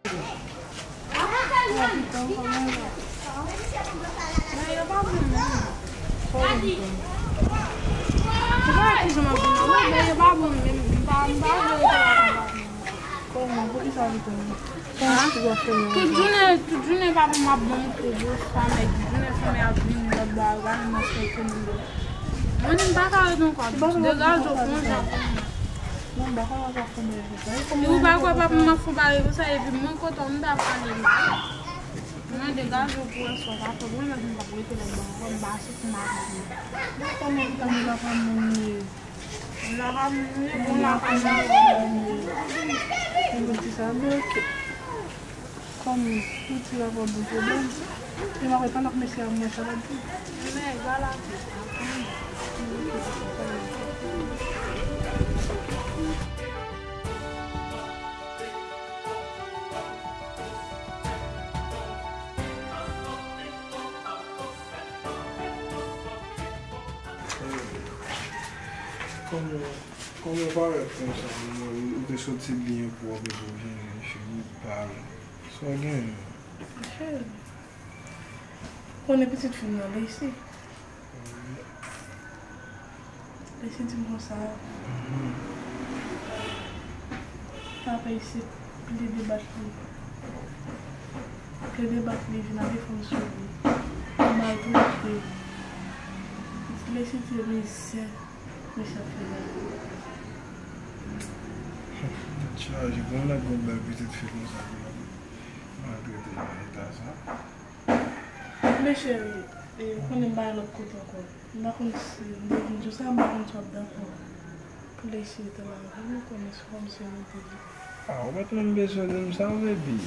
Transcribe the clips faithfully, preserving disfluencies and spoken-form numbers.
Yo pa bon menm. Ou pa wè kijan m ap vin la, wi, men yo pa bon menm. M pa, m pa vle rete la. Kòman? Poukisa w rete la? Kòman w ap fè menm? Tout jounen, tout jounen papa m ap ban m kou pou fanmi, tout jounen fanmi ap vin lòt bò a, yo pa menm respèkte m. Mwen di m pa ka rete ankò, degaje w pran jan pou mwen. Non, m pa ka wè w ap fè bagay konsa. Epi ou pa kwè papa m ap fè bagay konsa, epi mwen kontan, m ta pale mal. Mwen degaje w pou wè sa w pa fè, mwen menm m p ap rete lòt bò a ankò, m pa soti m pa vin. Mwen konnen pou tande papa m, mwen ye. Lakay mwen, bon lakay la. Mwen di sa, men oke. Kòm ou di la pa bon pwoblèm, e m ap tann ak mesye a, mwen sa l ap di. Men, gala. Kòman, kòman w parèt konsa, ou te soti byen pwòp epi w vin isit, ou pale. Sa w genyen? Cheri, konnen pitit fi m nan, Lacey. Lacey di m konsa, papa isit plede bat li. Plede bat li, vin ap defann sou li. Li maltrete. Lacey di mizè mesye ap fè la. Tèt chaje, pou yon nèg gon bèl pitit fi konsa pou l ap maltrete l nan eta sa. Men cheri, e, ou konnen m pa al lòt kote ankò. M pa konn si m te vin jou sa, m pa konn si w ap dakò pou Lacey rete la avè m, ou konnen se kòmsi nou te di. A, ou pa t menm bezwen di m sa, baby.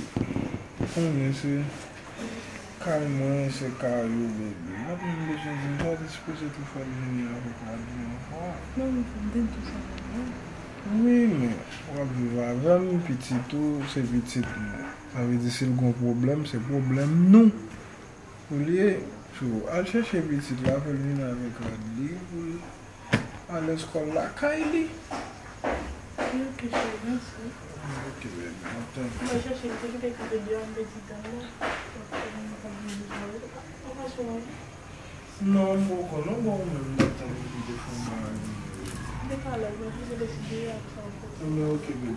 Ou konnen se kay mwen, se kay ou, baby. Ou pa t menm bezwen di m sa, ou te sipoze tou fè l vini avèk Radley ankò. Non, non, m te di w sa, non. Wi, men w ap viv avè m, pitit ou, se pitit mwen. Sa vle di si l gon pwoblèm, se pwoblèm nou. Ou li ye, so, al chèche pitit la pou l vin avèk rad li, pou l al leskòl lakay li. Wi, ok, cheri, mèsi. Ok, baby, m ap tann. Mwen chèche, m te kite kanpe deyò, m te di tan la. Ok, mwen pa vin vin. Mwen pa sou mwen. Non, m poko, non, bon, ou menm, m ap tann pou te fè yon bagay. M te ka lè, mwen te deside ak sa ankò. Ebyen, ok, baby.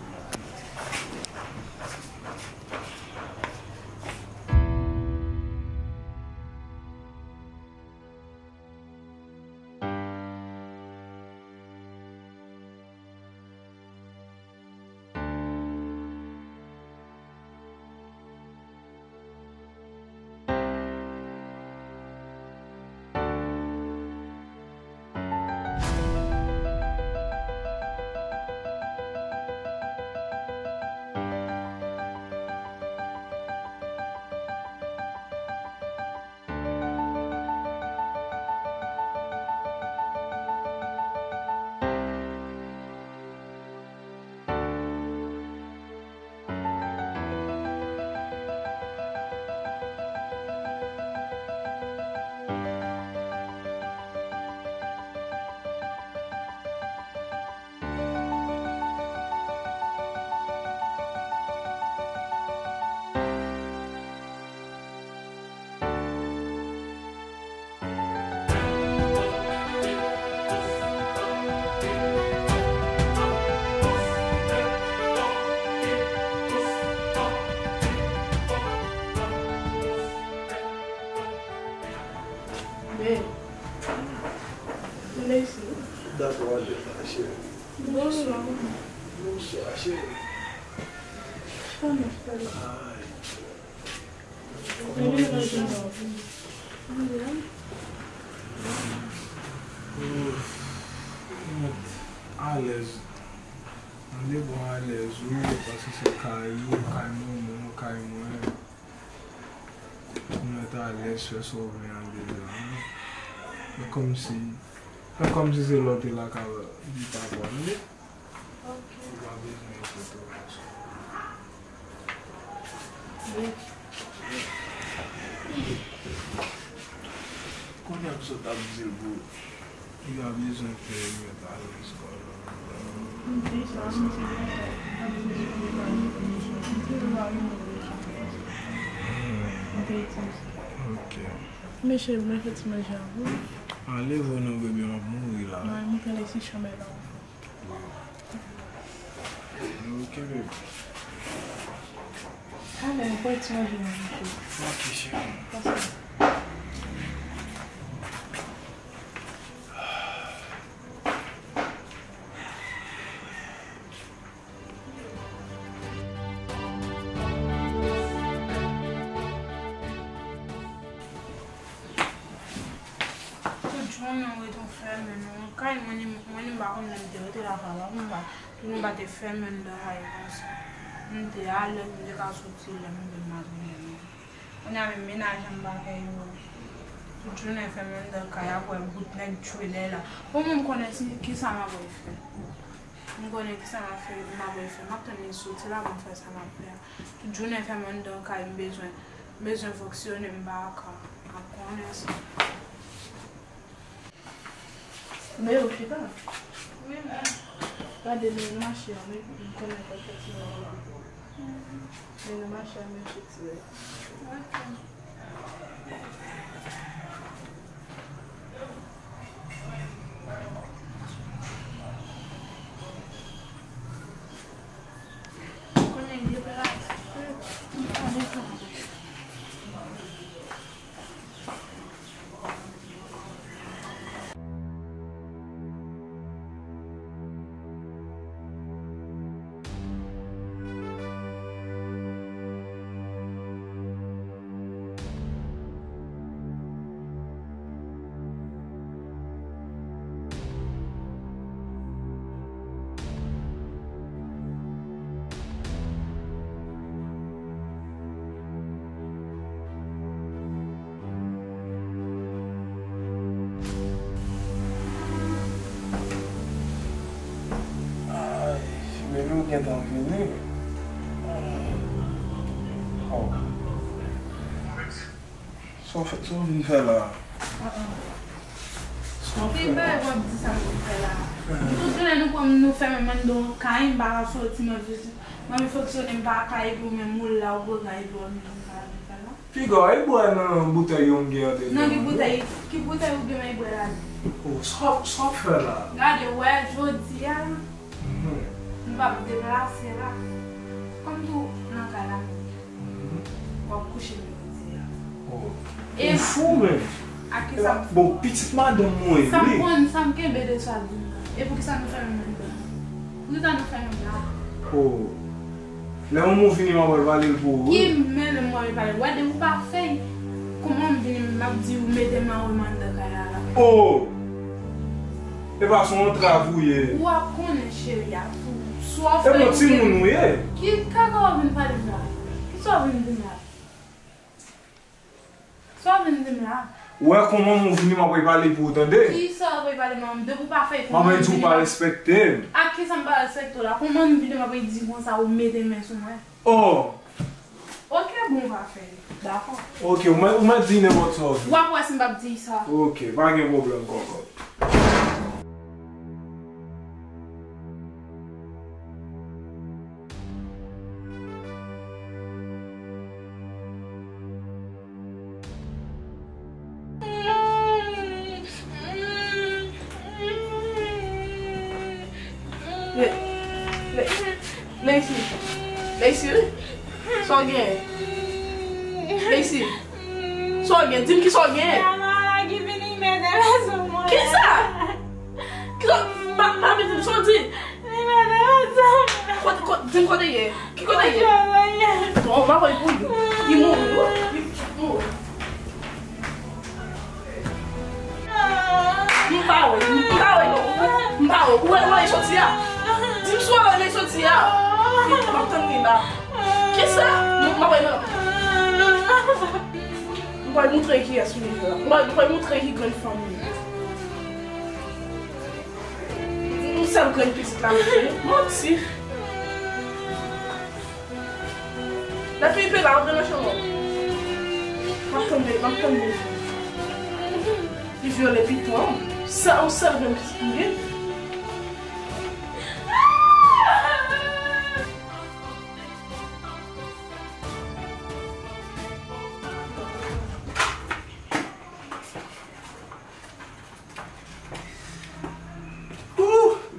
Babe, m vle isi. Dakò, ale la, cheri. Bonswa. Bonswa, cheri. Kòman w ye? Ay. Ouf, mwen alèz. Mwen de bon alèz, wi, paske se kay ou, kay manman w, kay mwen. Mwen ta alèz fè sa w vle an dedan. Fè kòmsi, fè kòmsi se lè w te lakay li papa w, tande? Ok. Ou pa bezwen enkyete w konsa. Kounye a m sot ap di l pou li pa bezwen pè, li mèt ale leskòl. M di sa, m di sa. M di sa. Mete ti manje. Ok. Mesye, mwen fè ti manje a pou ou. Ale vre non, bebe, m ap mouri la. Mwen montre Alexis chanm la. Ok, bebe. Ale, mwen fè ti manje a pou ou. Ok, cheri. Pase. Tout jounen w rete w fèmen nan yon kay, mwen ni, mwen ni m pa konn lè m te rete lakay la, mwen pa, nou pa te fèmen anndan kay konsa. M te alèz, m te ka soti lè m vle, m al vini. Kounye a menm mennaj an m pa fè yo. Tout jounen fèmen anndan kay, apre bout nèg tchwelè la. Bon, mwen m konnen si, kisa m ap fè. M konnen kisa m ap fè, m ap fè. M ap tann li soti la pou m fè sa m ap fè a. Tout jounen fèmen anndan kay, m bezwen, m bezwen fonksyone, m pa ka. M ap konnen sa. Men yo chita. Wi, men. Gade, men nou mache an, men m konnen fè fè ti manje. Men nou mache an, men fè ti manje. Ok. Ay, bebe, ou gentan vini. Oh. Sa w fè, sa w vin fè la? Sa w fè la? Ki bagay w ap di sa m vin fè la? Tout jounen nou pran nou fèmen m anndan yon kay, m pa ka soti, m anvi, m anvi fonksyone, m pa ka, epi ou menm ou la, ou pran kay, epi w ap vin fè la? Piga w al bwè nan boutèy yo m gen an devan an. Nan ki boutèy, ki boutèy ou gen w al bwè la? Oh, sa, sa w fè la? Gade, wè, jodi a, m p ap deplase la. Kòm tou nan kay la, w ap kouche m jodi a. Oh. E ou fou, men. Ak ki sa m fou? Bon, pitit madanm mwen, wi. Sa m konn, sa m kenbe de sa di m nan. E poukisa nou fèmen m anndan? Poukisa nou fèmen m la? Oh. Lè manman w vini, m ap al pale l pou ou, wi. Ki men lè manman w pale? Wè, depi w pa fè l, kòman m vini, m ap di w mete manman m anndan kay la la? Oh! E pa se yon antrav ou ye. Ou ap konnen, cheri, a tou. Sa w fè, e bon timoun ou ye. Ki kaka w vin pale m la? Kisa w vin di m la? Sa w vin di m la? Ou wè kòman manman w vini, m ap al pale pou ou, tande? Kisa w ap al pale manman m? Depi w pa fè l, kòman m vini? Manman di w pa respekte m. Ak kisa m pa respekte w la? Kòman m vini, m ap al di konsa ou mete men sou mwen? Oh! Ok, bon, w pa fè l. Dakò. Ok, ou mèt, ou mèt di nenpòt sa w vle. W ap wè si m p ap di sa. Ok, pa gen pwoblèm, kòkòt. Le, le, Lexi, Lexi, sa w gen? Lexi, sa w gen? Di m kisa w gen. Kisa? Kisa? Pa, pa vin di m sa w di. Kote, kote, di m kote l ye. Ki kote l ye? Non, m pa voye pou li. Li mouri, wi. Li mouri. M pa wè, m pa wè, non. M pa wè. Ou wè, ou wè, li soti a. Di m si w wè, li soti a. M ap tann li la. Kisa? M pa wè, non. M pral montre kiyès ou ye la. M pral, m pral montre ki grenn fanm ou ye. Yon sèl grenn pitit la, mesye. Manti. Lè Filipe la, antre nan chanm ou. M ap tann li, m ap tann li. Li vyole pitit mwen. Sa, yon sèl grenn pitit mwen gen. Mwen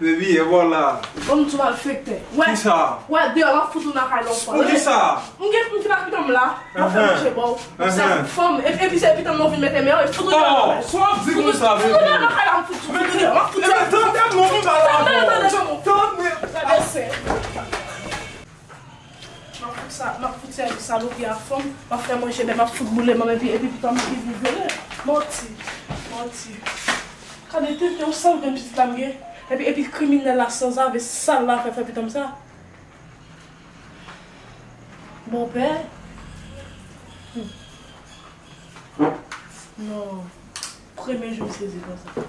Baby, e vwala. Bon, m di w malfektè. Wè, kisa? Wè, deyò, m ap fout ou nan kay la yon fwa. Poukisa? M gen, m gen pitit m la. M ap fè manje ba w. Se fanm. Epi, epi se pitit m nan w vin mete men an, e fout ou deyò nan kay la. Oh, sa w ap di konsa, baby? Fout ou deyò nan kay la, m fout ou deyò. M ap fout ou deyò. Tande, tande, tande, tande, tande. M ap fout sa, m ap fout sèvis salopri a fanm, m ap fè manje, men m ap fout boule manman epi, epi pitit m ki vin vyole. Manti, manti. Gade tenten yon sèl grenn pitit la m gen. Epi, epi kriminèl la sanzave sal la fè, fè pitit m sa. Bòpè. Hmm. Non. Premye jou m sezi konsa.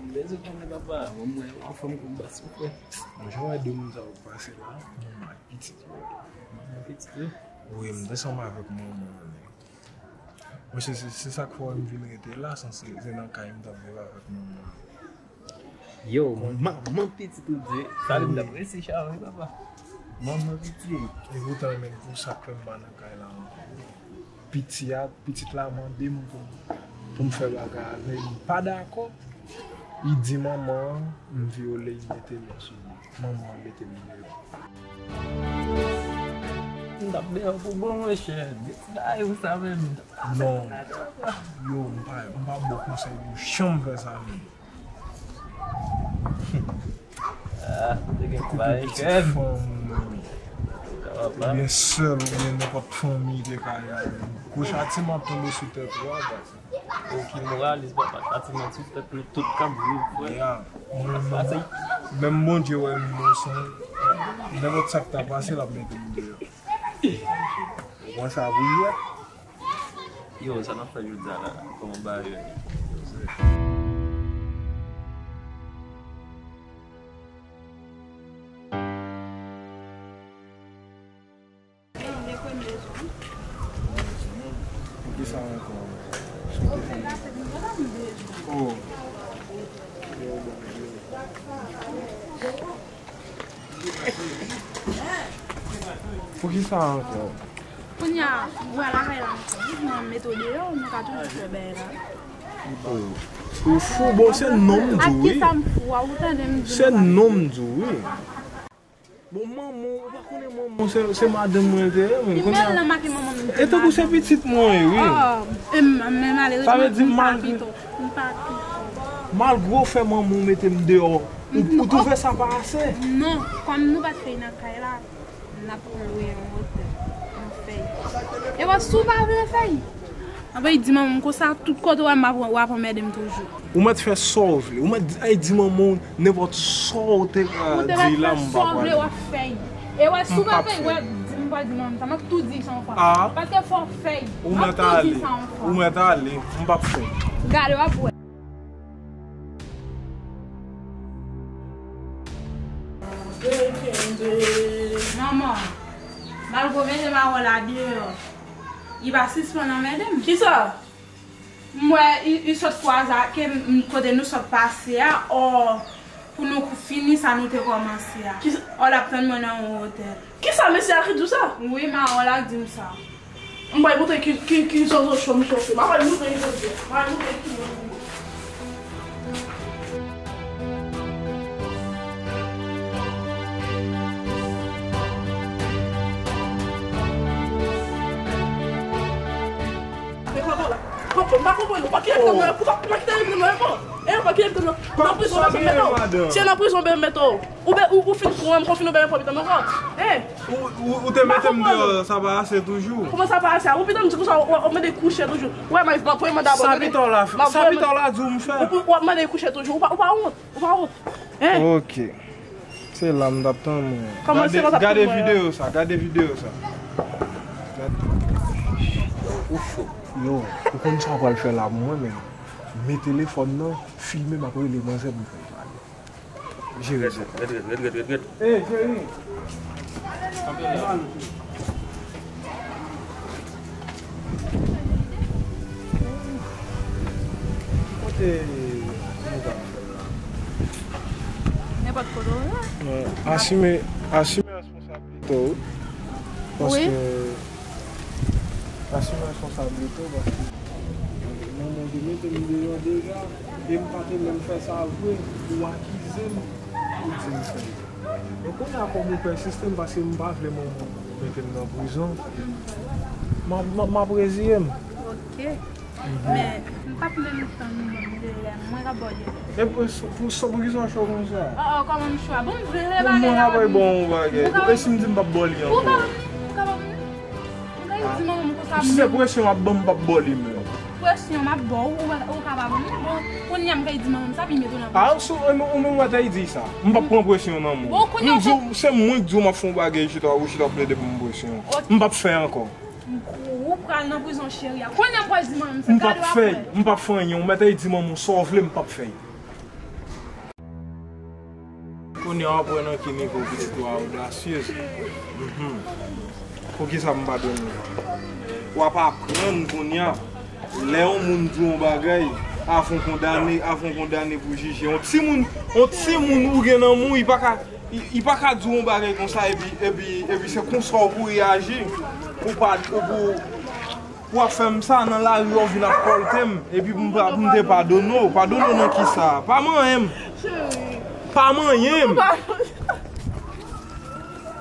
Mwen bezwen konnen papa, mwen mwen yon fanm konn bas ou frè. Mwen jan wè de moun sa yo pase la, mwen ak pitit yo. Mwen pitit yo? Wi, m te ansanm avèk manman an. Mwen se, se, se sa k fè m vin rete la, sanse se nan kay m t ap viv avèk manman an. Yo, manman pitit ou di, sa vin t ap resi chawe papa. Manman pitit. E poutan menm pou sa k fè m pa nan kay la ankò. Piti a, pitit la mande m pou, pou m fè bagay avè l, m pa dakò. Li di manman an m vyole, li mete men sou li. Manman an mete m deyò. M t ap deyò pou bon, monchè. Ti bagay ou sa menm. Non. Yo, m pa, m pa ba w konsèy pou janm fè sa menm. Ah, te gen pitit fanm ou menm. Oubyen sè l, oubyen nenpòt fanmi te ka y ale. Gwo chatiman ap tonbe sou tèt ou a, baz. Ou ki moralis, papa, chatiman sou tèt nou tout k ap viv, frè. Ya, mwen menm, menm Bondye wè m inosan, nenpòt sa k ta pase, l ap mete m deyò. Ou pran sa pou jwèt? Yo, sa n ap fè jodi a la? Kòman bagay yo ye? Pou ki sa ankò? Oh. Pou ki sa ankò? Kounye a, ou al lakay la ankò. Wi, mwen mete w deyò, nou ka toujou fè bagay la. Ou fou, bon, se non m di w, wi. Ak ki sa m fou a, ou tande m di w. Se non m di w, wi. Bon, manman, ou pa konnen manman, se, se madanm mwen te ye, men kounye a. Ki bèl nan make manman m. E tankou se pitit mwen ye, wi. Oh, e m, men malerezman, sa vle di m pa pito, m pa pito. Malgre w fè manman w mete m deyò, ou, ou twouve sa pa ase? Non, kòm nou pa t fè nan kay la, n ap lwe yon otèl, n ap fè. E wè, si w pa vle fè, anben di manman m konsa, tout kote w wè m ap, w ap anmède m toujou. Ou mèt fè sa w vle. Ou mèt di, ay, di manman w nenpòt sa w te ka di la, m pa pral. Ou te mèt fè sa w vle, w ap fè. E wè, si w pa fè, wè, di m pa di manman m sa, m ap tou di sa yon fwa. Paske fò w fè. M ap tou di sa yon fwa. Ou mèt ale. Ou mèt ale. M p ap fè. Gade, w ap wè. Manman, m al gwo mete marò la deyò. Li pa sispann anmède m. Kisa? M wè li, li sot kwaze ak m, kote nou sot pase a, ò, pou nou fini sa nou te kòmanse a. Kisa? Ò, l ap tann mwen nan yon otèl. Kisa mesye a ki di w sa? Wi, marò la di m sa. M pral montre ki, ki, ki zozo cho m cho fè. M pral montre ki zozo. M pral montre ki zozo. Papa, m pa konprann ou. Pa kite m nan, pa kite m nan, pa. E, pa kite m nan. Nan prizon, m ap mete w. Se nan prizon, m ap mete w. Ou be, ou, ou fin pran m, kon fin ou be pran pitit mwen ankò. Hein? Ou, ou, ou te mete m deyò, sa pa ase toujou? Kòman sa pa ase? Ou pitit m di konsa, w, w, w mande kouche toujou. Ou wè, m ap pran manda. Sa pitit w la, sa pitit w la di w m fè? Ou, ou, w ap mande kouche toujou. Ou pa, ou pa wont? Ou pa wont? Hein? Ok. Se la m t ap tann mwen. Kòman se konsa? Gade videyo sa, gade videyo sa. Gade. Ou cho. Yo, ou konn sa w pral fè la pou mwen, men. Men telefòn nan, filme m ap rele manzè pou m fè l pale. Jere sa. Ret, ret, ret, ret, ret, ret. Ey, cheri. Kanpe la. Kanpe la. Nenpòt kote w ye. Asime, asime responsablite w. Paske asime responsablite w, paske manman w te mete m deyò deja, e m pa te menm fè sa vre, ou akize m, ou di m fè l. Donk kounye a kòm ou pèsiste m, paske m pa vle manman w mete m nan prizon, m ap, m ap, m ap reziye m. Ok. Men, m p ap menm tann ou ban m dele, mwen k ap ba w dele. E pou, pou, pou, poukisa w cho konsa? Oh, oh, kòman m cho a? Bon, m vle bagay la. Mwen ka bay bon bagay. E si m di m p ap ba w li ankò? Ou ka ban m li? Ou ka ban m li? Ou ka di manman m konsa. Si se presyon w ap ban m, m p ap ba w li menm. Presyon m ap ba w, ou, ou ka pa ban m li? Bon, kounye a m ka di manman m sa, pi m mete w nan presyon. Ah, ou menm w te di sa. M p ap pran presyon nan men w. Bon, kounye a. M di w, se mwen k di w m ap fè yon bagay, chita, ou chita plede pou m presyon. M p ap fè ankò. Ou pral nan prizon, cheri a. Kounye a m pral di manman m sa. M p ap fè, m p ap fè anyen. Ou mèt di manman w sa w vle, m p ap fè. Kounye a w ap wè nan ki nivo pitit ou a odasyez. Mhm. Poukisa m padone w? W ap aprann kounye a. Lè yon moun di w yon bagay, avan w kondane, avan w kondane pou jije. Yon timoun, yon timoun ou gen nan men w, li pa ka Li, li pa ka di w yon bagay konsa epi, epi, epi se konsa w pou reyaji. Ou pa, ou pou, pou w ap fè m sa nan lari, w vin ap kòlte m, epi pou m pa, pou m te padone w. Padone w nan kisa? Pa manyen m. Pa manyen m.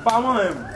Pa manyen m.